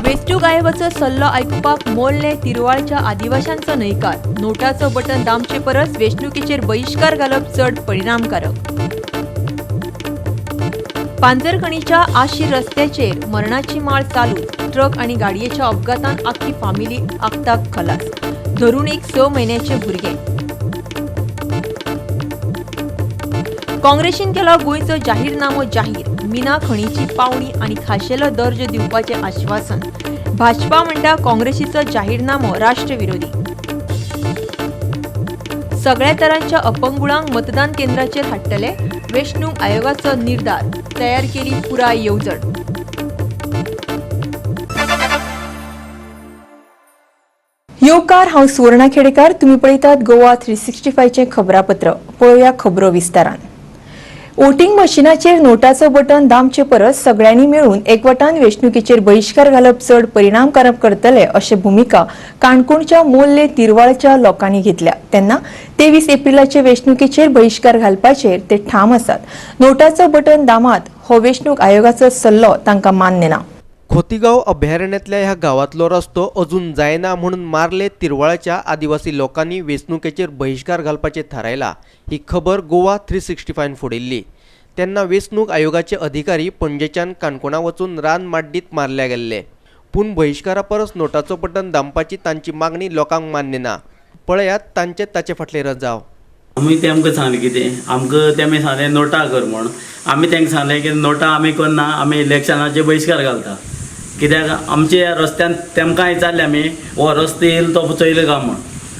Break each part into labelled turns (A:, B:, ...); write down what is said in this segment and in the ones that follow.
A: वेंचणूक आयोगाचो सल्लो आयकुपाक मोल्ले तिरवाळच्या आदिवाशांचो न्हयकार. नोटाचो बटन दामचे परस वेंचणुकेचेर बहिश्कार घालप चड परिणामकारक. पांजरखणीच्या आशीर रस्त्याचेर मरणाची माळ चालू. ट्रक आनी गाडयेच्या अपघातान आख्खी फामिली आक्ताक खलास. धरून एक 6 म्हयन्याचें भुरगें. काँग्रेसीन केलो गोंयचो जाहीरनामो जाहीर. मिना खणीची पावणी आनी खाशेलो दर्जो दिवपाचें आश्वासन. भाजपा म्हणटा काँग्रेसीचो जाहीरनामो राष्ट्रविरोधी. सगळ्या तरांच्या अपंगुळांक मतदान केंद्राचेर हाडटले. वेंचणूक आयोगाचो निर्धार. तयार केली पुराय येवजण. येवकार, हांव सुवर्णा खेडेकार. तुमी पळयतात गोवा 365चें खबरापत्र. पळोवया खबरो विस्तारान. वोटिंग मशिनाचेर नोटाचो बटन दामचे परस सगळ्यांनी मेळून एकवटान वेंचणुकेचेर बहिश्कार घालप चड परिणामकारक करतले अशे भुमिका काणकोणच्या मोल्ले तिरवाळच्या लोकांनी घेतल्या. तेन्ना 23 एप्रिलाचे वेंचणुकेचेर बहिश्कार घालपाचेर ते ठाम आसात. नोटाचो बटन दामात हो वेंचणूक आयोगाचो सल्लो तांकां मान्य ना.
B: खोतीगांव अभयारण्यांतल्या ह्या गांवांतलो रस्तो अजून जायना म्हणून मारले तिरवाळच्या आदिवासी लोकांनी वेंचणुकेचेर बहिश्कार घालपाचें थारायला. ही खबर गोवा 365 फोडिल्ली. तेन्ना वेंचणूक आयोगाचे अधिकारी पणजेच्यान काणकोणा वचून रान माड्डीत मारल्या गेल्ले. पूण बहिश्कारा परस नोटाचो बटन दामपाची तांची मागणी लोकांक मान्य ना. पळयात तांचे ताचे फाटले रजाव.
C: आमी ते आमकां सांगलें कितें, आमकां तेमी सांगलें नोटा कर म्हूण. आमी तांकां सांगलें की नोटा आमी करना, आमी इलेक्शनाचेर बहिश्कार घालता. कित्याक आमच्या रस्त्यान तेमकां विचारलें आमी, हो रस्तो येयल तो चोयलो काय म्हूण.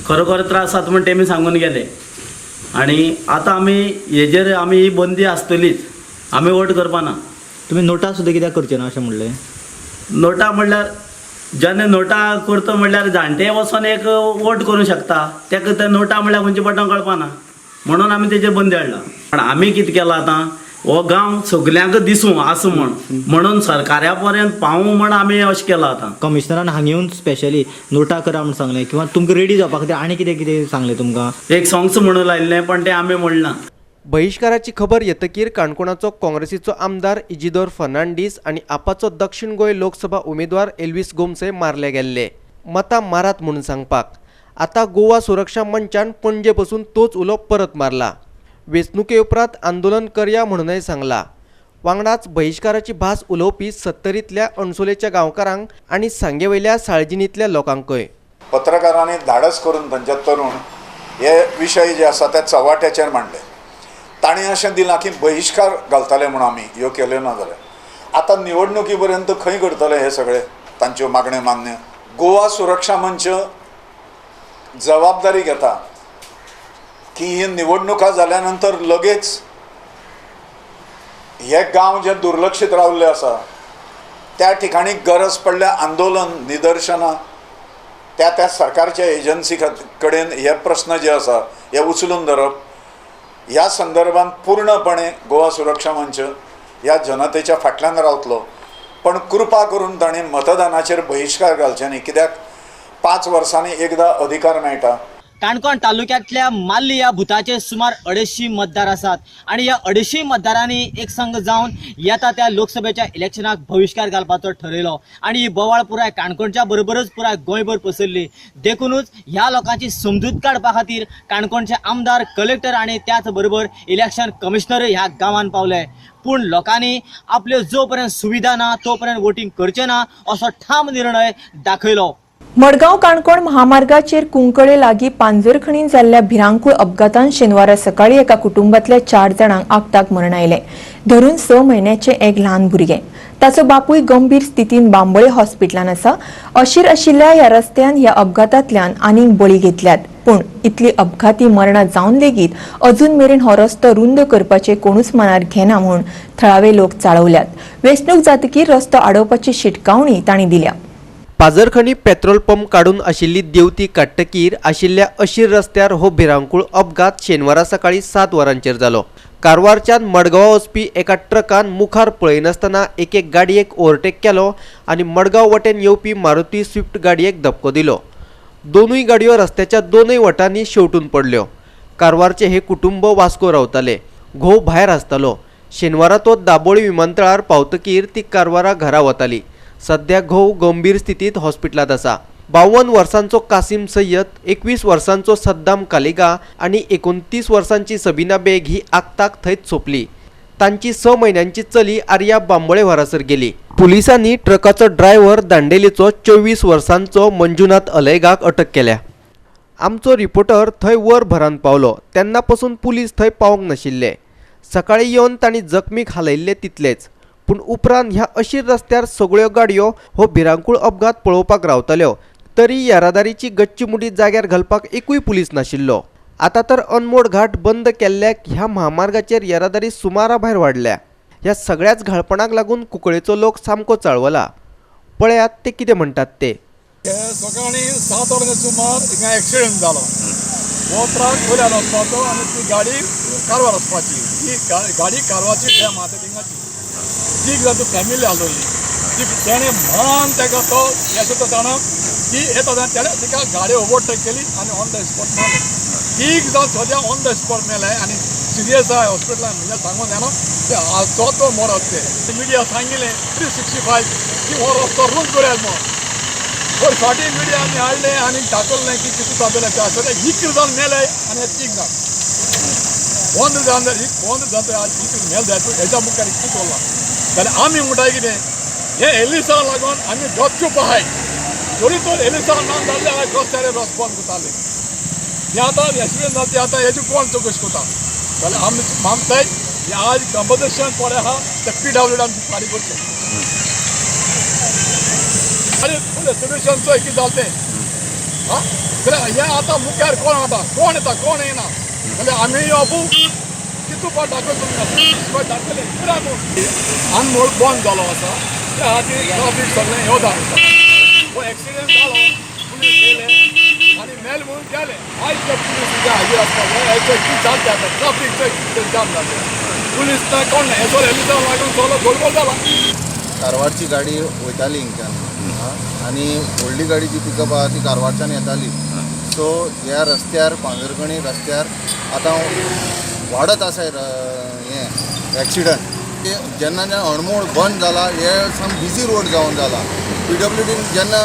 C: खरोखर त्रास जाता म्हूण तेमी सांगून गेले. आनी आतां आमी हेजेर आमी ही बंदी आसतलीच, आमी वोट करपाना.
D: तुमी नोटा सुद्दां कित्याक करचे ना अशें म्हणलें?
C: नोटा म्हणल्यार जेन्ना नोटा करता म्हणल्यार जाणटे वचोन एक वोट करूंक शकता, तेका ते नोटा म्हणल्यार खंयचे बटन कळपाना, म्हणून आमी तेजेर बंदी हाडला. पण आमी कितें केलां आतां, हो गांव सगल्यांक दिसूं आसा म्हूण, म्हणून सरकारा पर्यंत पावूं म्हण आमी अशें केलां आतां.
D: कमिशनरान हांगा येवन स्पेशली नोटा करा म्हूण सांगलें किंवा तुमकां रेडी जावपा खातीर आनी कितें कितें सांगलें तुमकां?
C: एक सोंग्स म्हणून लायिल्लें पण तें आमी म्हणलां.
B: बहिश्काराची खबर येतकीर काणकोणाचो काँग्रेसीचो आमदार इजिदोर फर्नांडीस आनी आपाचो दक्षिण गोंय लोकसभा उमेदवार एल्वीस गोमसे मारले गेल्ले मतां मारात म्हणून सांगपाक. आतां गोवा सुरक्षा मंचान पणजे बसून तोच उलो परत मारला. वेंचणुके उपरांत आंदोलन करया म्हणूनय सांगला. वांगडाच बहिश्काराची भास उलोवपी सत्तरींतल्या अणसोलेच्या गांवकारांक आनी सांगेवयल्या साळजिणींतल्या लोकांकय.
E: पत्रकारांनी धाडस करून थंयचे तरुण हे विशय जे आसा त्या चव्हाट्याचेर मांडले. तांणी अशें दिलां की बहिश्कार घालतले म्हूण आमी ह्यो केल्यो ना जाल्यार आतां निवडणुकी पर्यंत खंय करतले हे सगळे तांच्यो मागण्यो मान्य. गोवा सुरक्षा मंच जबाबदारी घेता की ही निवडणुका जाल्या नंतर लगेच हे गांव जे दुर्लक्षित रावल्ले आसा त्या ठिकाणी गरज पडल्या आंदोलन, निदर्शनां त्या त्या सरकारच्या एजन्सी कडेन हे प्रस्न जे आसा हे उचलून धरप ह्या संदर्भात पूर्णपणे गोवा सुरक्षा मंच ह्या जनतेच्या फाटल्यान रावतलो. पण कृपा करून तांणी मतदानाचेर बहिश्कार घालचे न्ही, कित्याक 5 वर्सांनी एकदा अधिकार मेळटा.
F: काणकोण तालुक्यांतल्या माल्ली ह्या बुथाचेर सुमार 250 मतदार आसात आनी ह्या 250 मतदारांनी एक संघ जावन येता त्या लोकसभेच्या इलेक्शनाक बहिश्कार घालपाचो ठरयलो आनी ही बोवाळ पुराय काणकोणच्या बरोबरच पुराय गोंयभर पसरली. देखूनच ह्या लोकांची समजूत काडपा खातीर काणकोणचे आमदार, कलेक्टर आनी त्याच बरोबर इलेक्शन कमिशनर ह्या गांवान पावले. पूण लोकांनी आपल्यो जो पर्यंत सुविधा ना तो पर्यंत वोटींग करचें ना असो ठाम निर्णय दाखयलो.
A: मडगांव काणकोण महामार्गाचेर कुंकळे लागीं पांजरखणीन जाल्ल्या भिरांकूळ अपघातान शेनवारा सकाळी एका कुटुंबांतल्या 4 जाणांक आगताक मरण आयलें. धरून 6 म्हयन्याचें एक ल्हान भुरगें. ताचो बापूय गंभीर स्थितीन बांबोळे हॉस्पिटलान आसा. अशीर आशिल्ल्या ह्या रस्त्यान ह्या अपघातांतल्यान आनीक बळी घेतल्यात. पूण इतली अपघाती मरणां जावन लेगीत अजून मेरेन हो रस्तो रुंद करपाचें कोणूच मनार घेना म्हूण थळावे लोक चाळवल्यात. वेंचणूक जातकीर रस्तो आडोवपाची शिटकावणी तांणी दिल्या.
B: पाजरखणी पेट्रोल पंप काडून आशिल्ली देवती काडटकीर आशिल्ल्या अशीर रस्त्यार हो भिरांकूळ अपघात शेनवारा सकाळी 7 वरांचेर जालो. कारवारच्यान मडगांव वचपी एका ट्रकान मुखार पळयनासतना एके गाडयेक ओव्हरटेक केलो आनी मडगांव वटेन येवपी मारुती स्विफ्ट गाडयेक धपको दिलो. दोनूय गाडयो रस्त्याच्या दोनूय वटांनी शेवटून पडल्यो. कारवारचे हे कुटुंब वास्को रावताले. घोव भायर आसतालो. शेनवारा तो दाबोळी विमानतळार पावतकीर ती कारवारा घरा वताली. सध्या घोव गंभीर स्थितीत हॉस्पिटलांत आसा. 52 वर्सांचो कासीम सय्यद, 21 वर्सांचो सद्दाम कालिगा आनी 29 वर्सांची सबीना बेग ही आक्ताक थंयच सोंपली. तांची 6 म्हयन्यांची चली आर्या बांबोळे व्हरासर गेली. पुलिसांनी ट्रकाचो ड्रायव्हर दांडेलीचो 24 वर्सांचो मंजुनाथ अलैगाक अटक केल्या. आमचो रिपोर्टर थंय वरभरान पावलो तेन्ना पसून पुलीस थंय पावंक नाशिल्ले. सकाळीं येवन तांणी जखमीक हालयल्ले तितलेच, पूण उपरांत ह्या अशीर रस्त्यार सगळ्यो गाडयो हो भिरांकूळ अपघात पळोवपाक रावताल्यो, तरी येरादारीची गच्ची मुडी जाग्यार घालपाक एकूय पुलीस नाशिल्लो. आतां तर अनमोड घाट बंद केल्ल्याक ह्या म्हामार्गाचेर येरादारी सुमारा भायर वाडल्या. ह्या सगळ्याच घाळपणाक लागून कुंकळेचो लोक सामको चाळवला. पळयात ते कितें म्हणटात ते.
G: सकाळी 7 वरांच्या सुमार हिंगा एक्सिडंट जालो. हो ट्रक वयल्यान वचपाचो आनी ती गाडी कारवार वचपाची. ती गाडी कारवारची डॅम आहा थिंगाची. तीग जाण फॅमिली आसलोली ती तेणें मान तेका तो येसो जाणा ती येता जाण तेणें तिका गाडी ओवरटेक केली आनी ऑन the spot मारली. तीग जाण सद्या ऑन the spot मेले आनी सिरियस आहा हॉस्पिटलान. म्हणजे सांगून जाणा ते आजचो तो मरत. ते मिडिया सांगिल्लें 365 की हो रस्तो रूंद करया म्हूण. पण फाटीं मिडिया आमी हाडलें आनी दाखयलें की कितें जातलें तें. सद्या 11 जाण मेले आनी 3 जाण बंद जावन बंद जाता. आज 11 मेल जाय हेच्या मुखार इतलें चल्लां. जाल्यार आमी म्हणटा कितें हें एलिसा लागून आमी गपचूप आहाय. तरी तर एलिसा ना जाल्ले रस्त्यार रस्तो बंद करताले. हें आतां एक्सिडंट जाता तें आतां हेजी कोण चवकशी करता? जाल्यार आमी मागताय हें आज कंपन्सेशन पळय आहा तें PWD आमची फारीक करचें. आनी फूल सोल्युशन चोय कितें जालें तें. आं जाल्यार हें आतां मुखार कोण वता, कोण येता, कोण येना. जाल्यार आमी योवपू कितू पाट दाखयता तुमकां दाखयलें पुराय अनमोड बंद जालो आसा. त्या खातीर ट्राफीक सगळें येवदान आसा. हो एक्सिडंट जालो, पुलीस येयले आनी मेल म्हणून गेले. आयज ते पुलीस उद्या हाजीर आसपाक जाय. हें कितें जालें आतां ट्राफीक चोय कितें जाम जालें. पुलीस ना कोण ना. हेचो एलिसा लागून सगळो गोलगोल जाला.
H: कारवारची गाडी वयताली हिंगच्यान आनी व्हडली गाडी जी पिकअप आहा ती कारवारच्यान येताली. सो ह्या रस्त्यार पांजरखणी रस्त्यार आतां वाडत आसा हें एक्सिडंट. ते जेन्ना जेन्ना अणमोड बंद जाला हे साम बिजी रोड जावन जाला. PWDन जेन्ना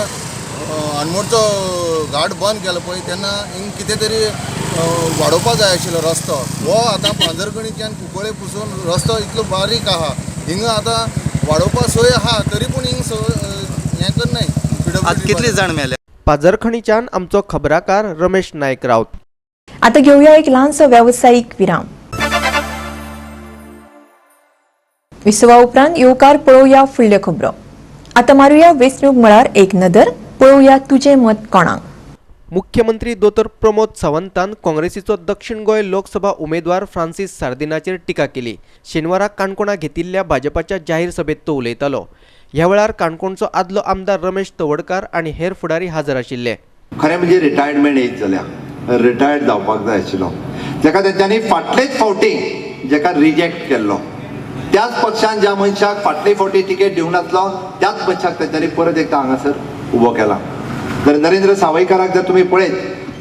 H: अणमोडचो घाट बंद केलो पळय तेन्ना हिंग कितें तरी वाडोवपा जाय आशिल्लो रस्तो. हो आतां पांजरखणीच्यान कुंकळे पसून रस्तो इतलो बारीक आहा, हिंगा आतां वाडोवपा सोय आहा तरी पूण हिंग हें करनाय.
I: आज कितले जाण मेले?
B: पाजरखणीच्यान आमचो खबराकार रमेश नायक राऊत.
A: आता घेऊया एक ल्हानसो व्यावसायिक विराम. विसवा उपरांत येवकार पळोवया फुडल्यो खबरो. आतां मारुया वेंचणूक मळार एक नदर, पळोवया तुजें मत कोणाक.
B: मुख्यमंत्री दोतोर प्रमोद सावंतान काँग्रेसीचो दक्षिण गोंय लोकसभा उमेदवार फ्रांसीस सार्दिनाचेर टिका केली. शेनवारा काणकोणा घेतिल्ल्या भाजपाच्या जाहीर सभेत तो उलयतालो. ह्या वेळार काणकोणचो आदलो आमदार रमेश तवडकार आनी हेर फुडारी हजर आशिल्ले.
J: खरें म्हणजे रिटायरमेंट एज जाल्या, रिटायर्ड जावपाक जाय आशिल्लो. जेका तेंच्यांनी फाटलेच फावटी जेका रिजेक्ट केल्लो त्याच पक्षान ज्या मनशाक फाटले फावटी तिकेट दिवंक नासलो त्याच मनशाक तेंच्यांनी परत एकदां हांगासर उबो केला. जर नरेंद्र सावयकाराक जर तुमी पळयत,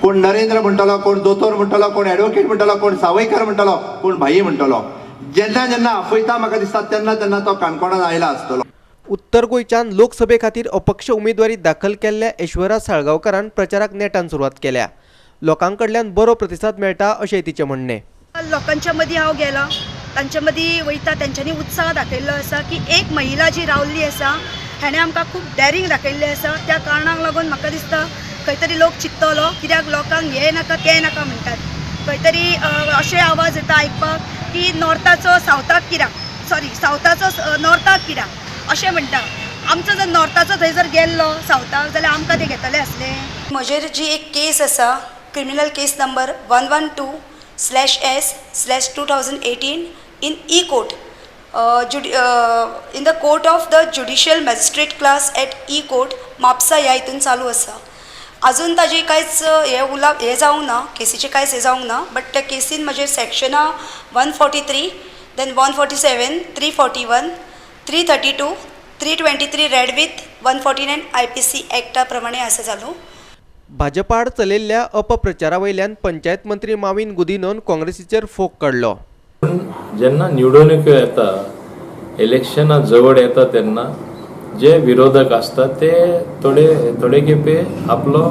J: कोण नरेंद्र म्हणटलो, कोण दोतोर म्हणटलो, कोण एडवोकेट म्हणटलो, कोण सावयकार म्हणटलो, कोण भाई म्हणटलो. जेन्ना जेन्ना आपयता म्हाका दिसता तेन्ना तेन्ना तो काणकोणान आयला आसतलो.
B: उत्तर गोंयच्यान लोकसभे खातीर अपक्ष उमेदवारी दाखल केल्ल्या ऐश्वर्या साळगांवकारान प्रचाराक नेटान सुरवात केल्या. लोकां कडल्यान बरो प्रतिसाद मेळटा अशें तिचें म्हणणें.
K: लोकांच्या मदीं हांव गेलां, तांच्या मदीं वयता, तेंच्यांनी उत्साह दाखयल्लो आसा की एक महिला जी रावल्ली आसा हेणें आमकां खूब डॅरींग दाखयल्लें आसा. त्या कारणाक लागून म्हाका दिसता खंय तरी लोक चिंततलो, कित्याक लोकांक हें नाका तें नाका म्हणटात. खंय तरी अशे आवाज येता आयकपाक की नॉर्थाचो सावथाक कित्याक, सॉरी सावथाचो नॉर्थाक कित्याक अशें म्हणटा. आमचो जर नॉर्थाचो थंय जर गेल्लो सावथाक जाल्यार आमकां ते घेतले आसले. म्हजेर जी एक केस आसा, criminal case number 112/S/2018 in E court, in the court of the judicial magistrate class at E court Mapusa ह्या हितून चालू आसा. अजून ताजी कांयच हें उला हें जावंक ना, केसीचें कांयच हें जावंक ना. बट त्या केसीन म्हजेर सेक्शनां 143, then 147, 341, 332, 323 read with 149 IPC एक्टा प्रमाणे आसा चालू.
B: भाजपाआड चलयल्ल्या अपप्रचारा वयल्यान पंचायत मंत्री माविन गुदिनोन काँग्रेसीचेर फोग काडलो.
L: जेन्ना निवडणुक्यो येता, इलेक्शनां जवळ येता तेन्ना जे विरोधक आसतात ते थोडे थोडे खेपे आपलो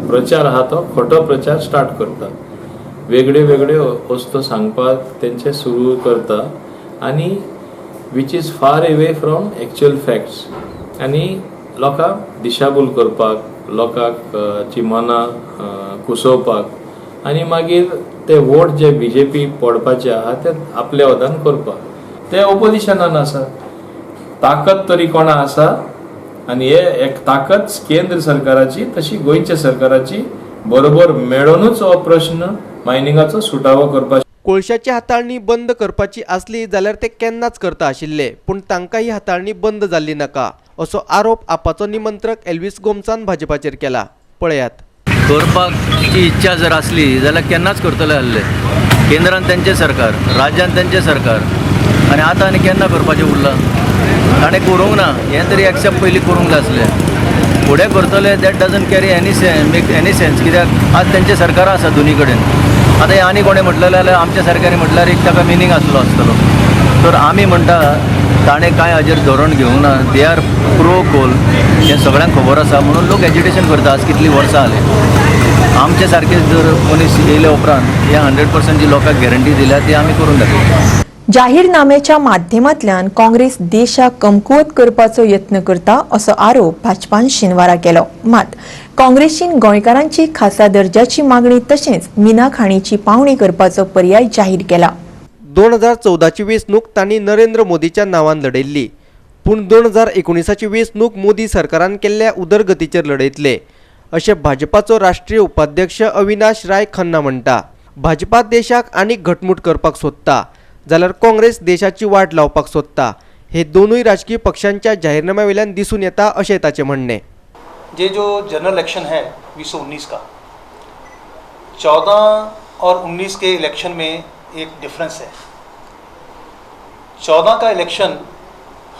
L: प्रचार आहा तो खोटो प्रचार स्टार्ट करता, वेगळ्यो वेगळ्यो वस्तू सांगपाक तेंचे सुरू करता आनी which is far away from actual facts आनी लोकांक दिशाभूल करपाक, लोकांक ची मनां कुसोवपाक आनी मागीर ते वोट जे बीजेपी पडपाचे आहा ते आपल्या वतान करपाक. ते ओपोजिशनान आसा, ताकद तरी कोणा आसा आनी हे एक ताकद केंद्र सरकाराची तशी गोंयच्या सरकाराची बरोबर मेळोनूच हो प्रश्न मायनिंगाचो सुटावो करपाक.
B: कोळशाची हाताळणी बंद करपाची आसली जाल्यार ते केन्नाच करता आशिल्ले, पूण तांकां ही हाताळणी बंद जाल्ली नाका असो आरोप आपाचो निमंत्रक एल्विस गोम्सान भाजपाचेर केला. पळयात.
M: करपाची इच्छा जर आसली जाल्यार केन्नाच करतले आसले. केंद्रान तेंचें सरकार, राज्यान तेंचें सरकार, आनी आतां आनी केन्ना करपाचें उरलां? ताणें करूंक ना हें तरी एक्सेप्ट पयलीं करूंक जाय आसलें. फुडें करतले that doesn't carry any sense, make any sense, कित्याक आज तेंचें सरकारां आसा दोनी कडेन. आतां हें आनी कोणें म्हटलें जाल्यार आमच्या सरकारान म्हटल्यार एक ताका मिनींग आसलो आसतलो. तर आमी म्हणटा ताणें कांय हाजेर धोरण घेवंक ना, they are pro Coal हें सगळ्यांक खबर आसा, म्हणून लोक एजिटेशन करता. आज कितलीं वर्सां जालीं आमचे सारके जर मनीस येयले उपरांत हे 100% जी लोकांक गॅरंटी दिल्या ती आमी करून दाखयली.
A: जाहीरनाम्याच्या माध्यमांतल्यान काँग्रेस देशाक कमकुवत करपाचो यत्न करता असो आरोप भाजपान शेनवारा केलो. मात काँग्रेसीन गोंयकारांची खासा दर्जाची मागणी तशेंच मिना खाणीची पावणी करपाचो पर्याय जाहीर केला.
B: 2014ची वेंचणूक तांणी नरेंद्र मोदीच्या नांवान लढयल्ली, पूण 2019ची वेंचणूक मोदी सरकारान केल्ल्या उदरगतीचेर लढयतले अशें भाजपाचो राष्ट्रीय उपाध्यक्ष अविनाश राय खन्ना म्हणटा. भाजपा देशाक आनीक घटमूट करपाक सोदता जाल्यार काँग्रेस देशाची वाट लावपाक सोदता, हे दोनूय राजकीय पक्षांच्या जाहीरनाम्या वयल्यान दिसून येता अशें ताचें म्हणणें.
N: ये जो जनरल इलेक्शन है 2019 का, 14 और 19 के इलेक्शन में एक डिफरेंस है. 14 का इलेक्शन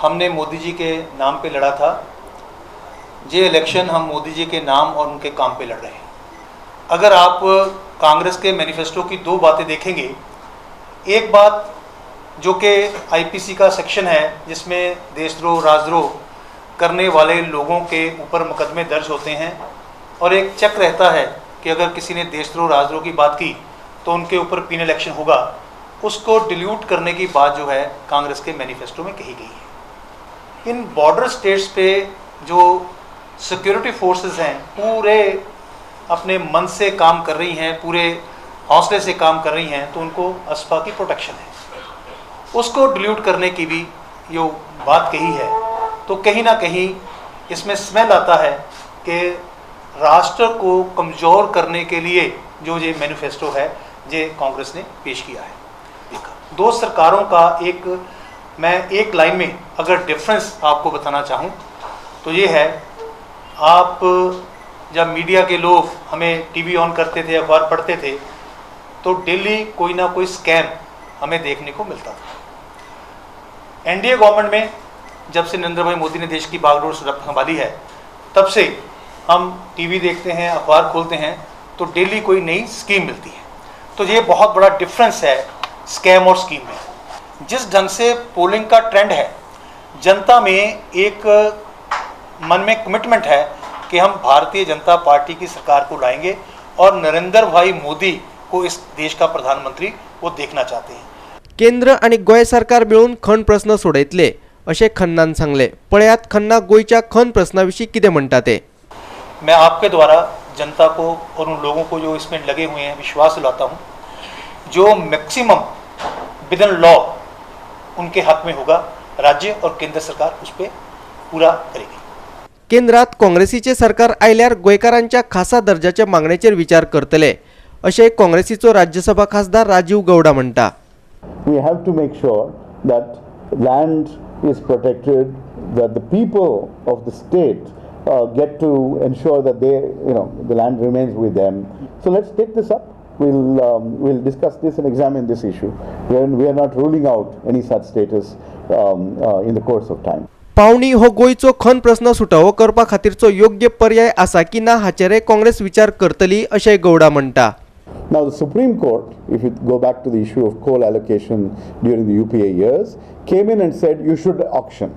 N: हमने मोदी जी के नाम पे लड़ा था, ये इलेक्शन हम मोदी जी के नाम और उनके काम पे लड़ रहे हैं. अगर आप कांग्रेस के मैनिफेस्टो की दो बातें देखेंगे, एक बात जो कि आईपीसी का सेक्शन है जिसमें देशद्रोह राजद्रोह करने वाले लोगों के ऊपर मुकदमे दर्ज होते हैं और एक चेक रहता है कि अगर किसी ने देशद्रोह राजद्रोह की बात की तो उनके ऊपर पीनल एक्शन होगा, उसको डिल्यूट करने की बात जो है कांग्रेस के मैनिफेस्टो में कही गई है. इन बॉर्डर स्टेट्स पे जो सिक्योरिटी फोर्सेस हैं पूरे अपने मन से काम कर रही हैं, पूरे हौसले से काम कर रही हैं, तो उनको अस्पा की प्रोटेक्शन है, उसको डिल्यूट करने की भी जो बात कही है. तो कहीं ना कहीं इसमें स्मेल आता है कि राष्ट्र को कमज़ोर करने के लिए जो ये मैनिफेस्टो है ये कांग्रेस ने पेश किया है. देखा दो सरकारों का एक, मैं एक लाइन में अगर डिफरेंस आपको बताना चाहूँ तो ये है, आप जब मीडिया के लोग हमें टीवी ऑन करते थे, अखबार पढ़ते थे, तो डेली कोई ना कोई स्कैम हमें देखने को मिलता था. एनडीए गवर्नमेंट में जब से नरेंद्र भाई मोदी ने देश की बागडोर संभाली है तब से हम टीवी देखते हैं, अखबार खोलते हैं तो डेली कोई नई स्कीम मिलती है. तो ये बहुत बड़ा डिफरेंस है स्कैम और स्कीम में. जिस ढंग से पोलिंग का ट्रेंड है, जनता में एक मन में कमिटमेंट है कि हम भारतीय जनता पार्टी की सरकार को लाएंगे और नरेंद्र भाई मोदी को इस देश का प्रधानमंत्री वो देखना चाहते हैं.
B: केंद्र आणि गोंय सरकार मेळून खण प्रश्न सोडयतले अशें खन्नान सांगले. पळयात खन्ना गोंयच्या खण प्रश्ना विशीं कितें म्हणटा ते.
N: मैं आपके द्वारा जनता को और उन लोगों को जो इसमें लगे हुए हैं विश्वास दिलाता हूँ, जो मैक्सिमम विद इन लॉ उनके हक में होगा, राज्य और केंद्र सरकार उस पर पूरा करेगी.
B: केंद्रात काँग्रेसीचे सरकार आयल्यार गोंयकारांच्या खासा दर्जाच्या मागणेचेर विचार करतले अशें काँग्रेसीचो राज्यसभा खासदार राजीव गौडा म्हणटा.
O: We have to make sure that land is protected, that the people of the state get to ensure that they, you know, the land remains with them. So let's take this up. We'll discuss this and examine this issue. We are not ruling out any such status in the course of time.
B: पावणी हो गोंयचो खण प्रश्न सुटावो करपा खातीरचो योग्य पर्याय आसा की ना हाचेरय काँग्रेस विचार करतली अशें गौडा म्हणटा.
O: Now the Supreme Court, if you go back to the issue of coal allocation during the UPA years, came in and said you should auction,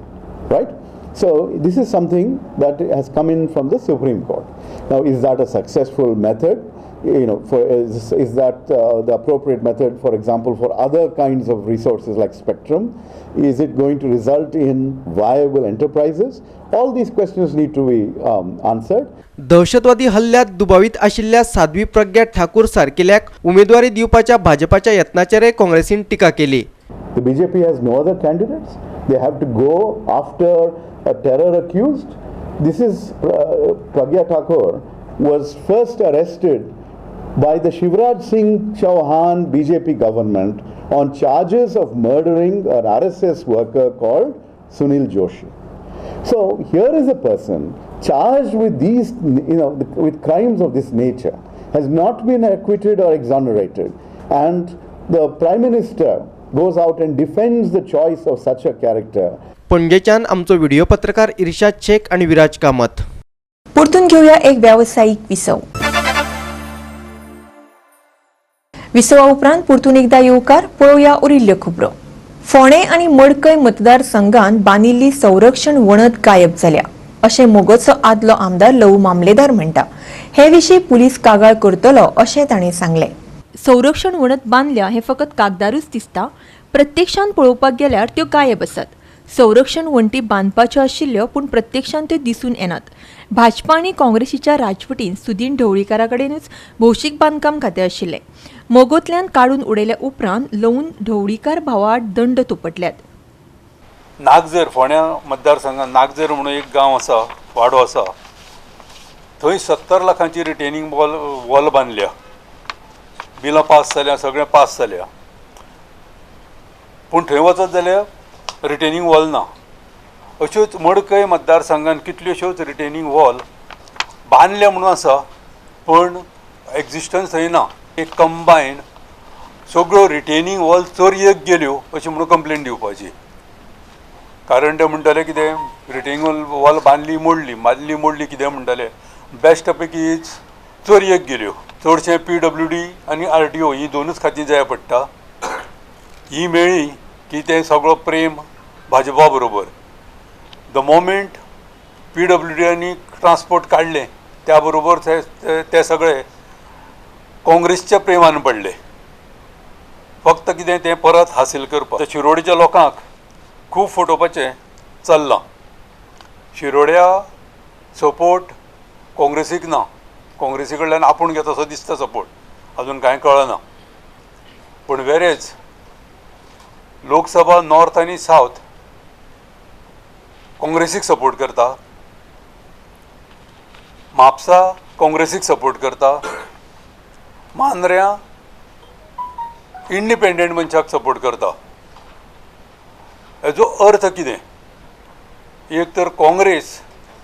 O: right? So this is something that has come in from the Supreme Court. Now, is that a successful method? You know, is that the appropriate method, for example, for other kinds of resources like spectrum? Is it going to result in viable enterprises? All these questions need to be answered.
B: दहशतवादी हल्ल्यात दुबावीत आशिल्ल्या साध्वी प्रज्ञा ठाकूर सारकिल्याक उमेदवारी दिवपाच्या भाजपाच्या यत्नाचेरय काँग्रेसीन टिका केली.
O: The BJP has no other candidates. They have to go after a terror accused. This is Pragya Thakur was first arrested by the Shivraj Singh Chauhan BJP government on charges of murdering an RSS worker called Sunil Joshi. So here is a person charged with these, you know, with crimes of this nature, has not been acquitted or exonerated, and the Prime Minister goes out and defends the choice of such a character.
B: पणजेच्यान आमचो video पत्रकार इर्शाद शेख आनी विराज कामत.
A: परतून घेवया एक व्यावसायीक विसव. विसवा उपरांत परतून एकदा येवकार. पळोवया उरिल्ल्यो खबरो. फोंडें आनी मडकय मतदारसंघात बांदिल्ली संरक्षण वणत गायब जाल्या अशें मोगोचो आदलो आमदार लवू मामलेदार म्हणटा. हे विशीं पुलीस कागाळ करतलो अशें ताणें सांगलें. संरक्षण वणत बांदल्या हें फकत कागदारूच दिसता, प्रत्यक्षांत पळोवपाक गेल्यार त्यो गायब आसात. संरक्षण वण्टी बांदपाच्यो आशिल्ल्यो पूण प्रत्यक्षांत त्यो दिसून येनात. भाजपा आनी काँग्रेसीच्या राजवटीन सुदीन ढवळीकारा कडेनूच भौशीक बांदकाम खातें आशिल्लें. मोगोंतल्यान काडून उडयल्या उपरांत लवून ढवळीकार भावा आड दंड थोपटल्यात.
P: नागझर फोंड्या मतदारसंघात नागझर म्हणून एक गांव आसा, वाडो आसा, थंय 70 लाखांची रिटेनिंग वॉल बांदल्या. बिलां पास जाल्या, सगळें पास जाल्या, पूण थंय वचत जाल्यार रिटेनिंग वॉल ना. अश्योच मडकय मतदारसंघान कितल्योश्योच रिटेनिंग वॉल बांदल्या म्हणून आसा, पूण एक्जिस्टन्स थंय ना. एक कंबायन सगळ्यो रिटेनिंग वॉल चोरयेक गेल्यो अशें म्हणून कंप्लेन दिवपाची. कारण ते म्हणटाले कितें, रिटेनिंग वॉल बांदली मोडली, बांदली मोडली, कितें म्हणटाले बेस्ट पैकी चोरयेक गेल्यो. चडशें PWD आनी RTO ही दोनूच खातीं जाय पडटा. ही मेळ्ळी की तें सगळो प्रेम भाजपा बरोबर. The moment PWD आनी ट्रान्सपोर्ट काडलें त्या बरोबर ते सगळे काँग्रेसच्या प्रेमान पडले. फक्त कितें तें परत हासील करपाक. शिरोडेच्या लोकांक खूब फटोवपाचें चल्लां. शिरोड्या सपोर्ट काँग्रेसीक ना, काँग्रेसी कडल्यान आपूण घेता असो दिसता सपोर्ट, अजून कांय कळना. पूण वेरेज लोकसभा नॉर्थ आनी सावथ काँग्रेसीक सपोर्ट करता, म्हापसा काँग्रेसीक सपोर्ट करता, मांद्र्यां इंडिपेंडंट मनशाक सपोर्ट करता. हेजो अर्थ कितें, एक तर काँग्रेस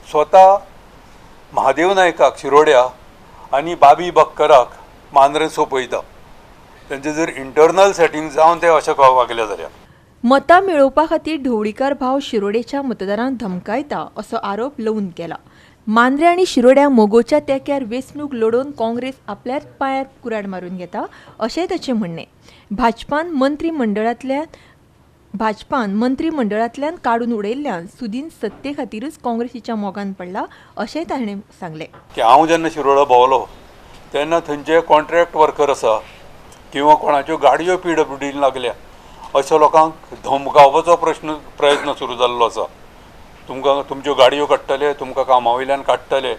P: स्वता महादेव नायकाक शिरोड्या आनी बाबी बक्कराक मांद्रें सोंपयता. तेंचे जर इंटरनल सेटींग जावन ते अशें वागले जाल्यार.
A: मतां मेळोवपा खातीर ढवळीकार भाव शिरोडेच्या मतदारांक धमकायता असो आरोप लवून केला. मांद्रे आनी शिरोड्या मोगोच्या तेक्यार वेंचणूक लडोवन काँग्रेस आपल्याच पांयार कुराड मारून घेता अशेंय ताचें म्हणणें. भाजपान मंत्रीमंडळांतल्यान काडून उडयल्ल्यान सुदीन सत्ते खातीरूच काँग्रेसीच्या मोगान पडला अशेंय ताणें सांगलें.
P: की हांव जेन्ना शिरोडा भोंवलो तेन्ना थंयचे कॉन्ट्रॅक्ट वर्कर आसा किंवा कोणाच्यो गाडयो PWDन लागल्या अशा लोकांक धमकावपाचो प्रयत्न सुरू जाल्लो आसा. तुमकां तुमच्यो गाडयो काडटले, तुमकां कामा वयल्यान काडटले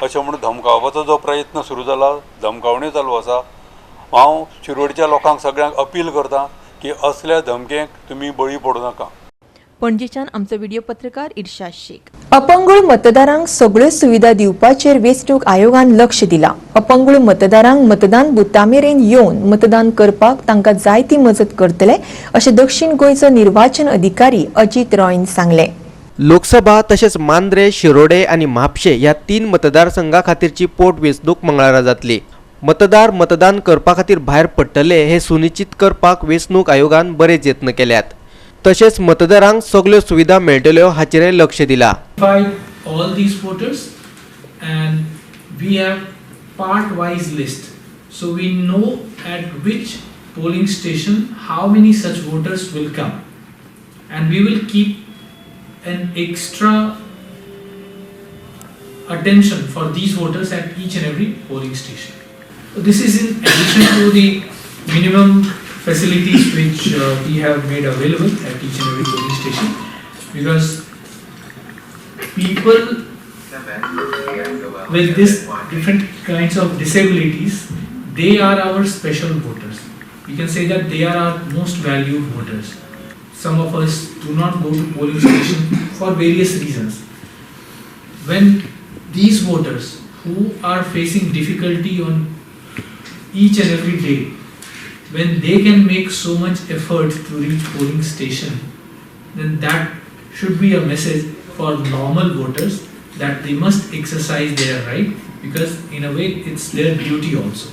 P: अशें म्हणून धमकावपाचो जो प्रयत्न सुरू जाला, धमकावण्यो चालू आसा. हांव शिरोडच्या लोकांक सगळ्यांक अपील करता की असल्या धमकेक तुमी बळी पडूं नाका.
A: पणजेच्यान आमचो व्हिडिओ पत्रकार इर्शाद शेख. अपंगूळ मतदारांक सगळ्यो सुविधा दिवपाचेर वेंचणूक आयोगान लक्ष दिलां. अपंगूळ मतदारांक मतदान बुथा मेरेन येवन मतदान करपाक तांकां जायती मजत करतले अशें दक्षिण गोंयचो निर्वाचन अधिकारी अजित रॉयन सांगलें.
B: लोकसभा तशेंच मांद्रे, शिरोडे आनी म्हापशे ह्या 3 मतदारसंघा खातीरची पोट वेंचणूक मंगळारा जातली. मतदार मतदान करपा खातीर भायर पडटले हे सुनिश्चित करपाक वेंचणूक आयोगान बरेच यत्न केल्यात. तशेंच मतदारांक सगळ्यो सुविधा मेळटल्यो हाचेरय लक्ष दिलां.
Q: All these voters and we have part wise list, so we know at which polling station how many such voters will come, and we will keep an extra attention for these voters at each and every polling station. So this is in addition to the minimum facilities which we have made available at each and every polling station, because people with this different kinds of disabilities, they are our special voters. We can say that they are our most valued voters. Some of us do not go to polling station for various reasons. When these voters who are facing difficulty on each and every day, when they can make so much effort to reach polling station, then that should be a message for normal voters that they must exercise their right, because in a way it's their duty also.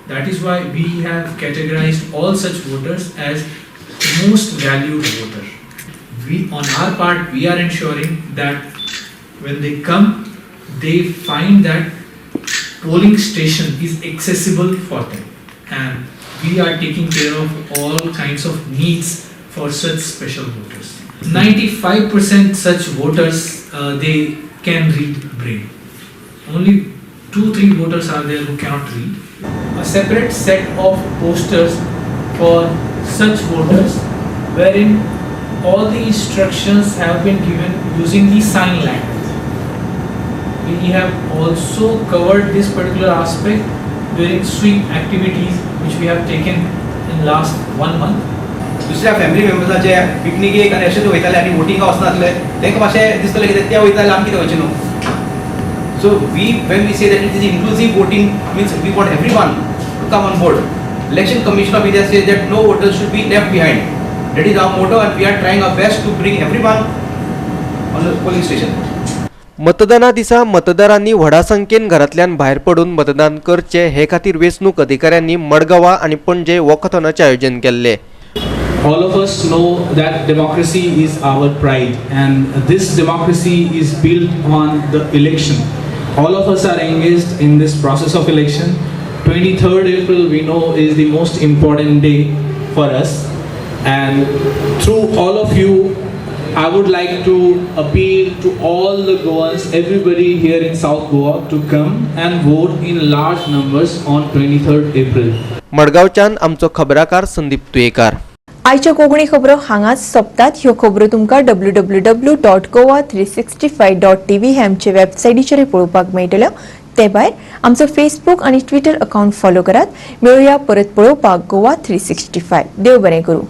Q: That is why we have categorized all such voters as most valued voter. We, on our part, we are ensuring that when they come, they find that polling station is accessible for them, and we are taking care of all kinds of needs for such special voters. 95% such voters, they can read Braille. Only 2-3 voters are there who cannot read. A separate set of posters for such voters, wherein all the instructions have been given using the sign language. We have also covered this particular aspect during sweep activities which we have taken in last 1 month.
N: दुसऱ्या family मेंबर्साचे पिकनिकेक आनी अशेंच वयताले आनी वोटिंगाक वचनासले, तांकां मातशें दिसतलें कितें ते वयताले आमी कितें वयचें न्हू. So we when we say that it is inclusive voting means we want everyone to come on board. Election Commission of India says that no voter should be left behind. That is our motto and we are trying our best to bring everyone on the polling station.
B: मतदाना दिसा मतदारांनी व्हडा संख्येन घरांतल्यान भायर पडून मतदान करचें हे खातीर वेंचणूक अधिकाऱ्यांनी मडगांवा आनी पणजे वॉकथॉनाचें आयोजन केल्लें.
Q: All of us know that democracy is our pride, and this democracy is built on the election. All of us are engaged in this process of election. 23rd April, we know, is the most important day for us, and through all of you, I would like to appeal to all the Goans, everybody here in South Goa, to come and vote in large numbers on 23rd April.
B: मडगांवच्यान आमचो खबराकार संदीप तुयेकार.
A: आयच्यो कोंकणी खबरो हांगाच सोंपतात. ह्यो खबरो तुमकां www.goa365.tv हे आमचे वेबसायटीचेर पळोवपाक मेळटल्यो. ते भायर आमचो फेसबूक आनी ट्विटर अकाउंट फॉलो करात. मेळुया परत पळोवपाक गोवा 365. देव बरें करूं.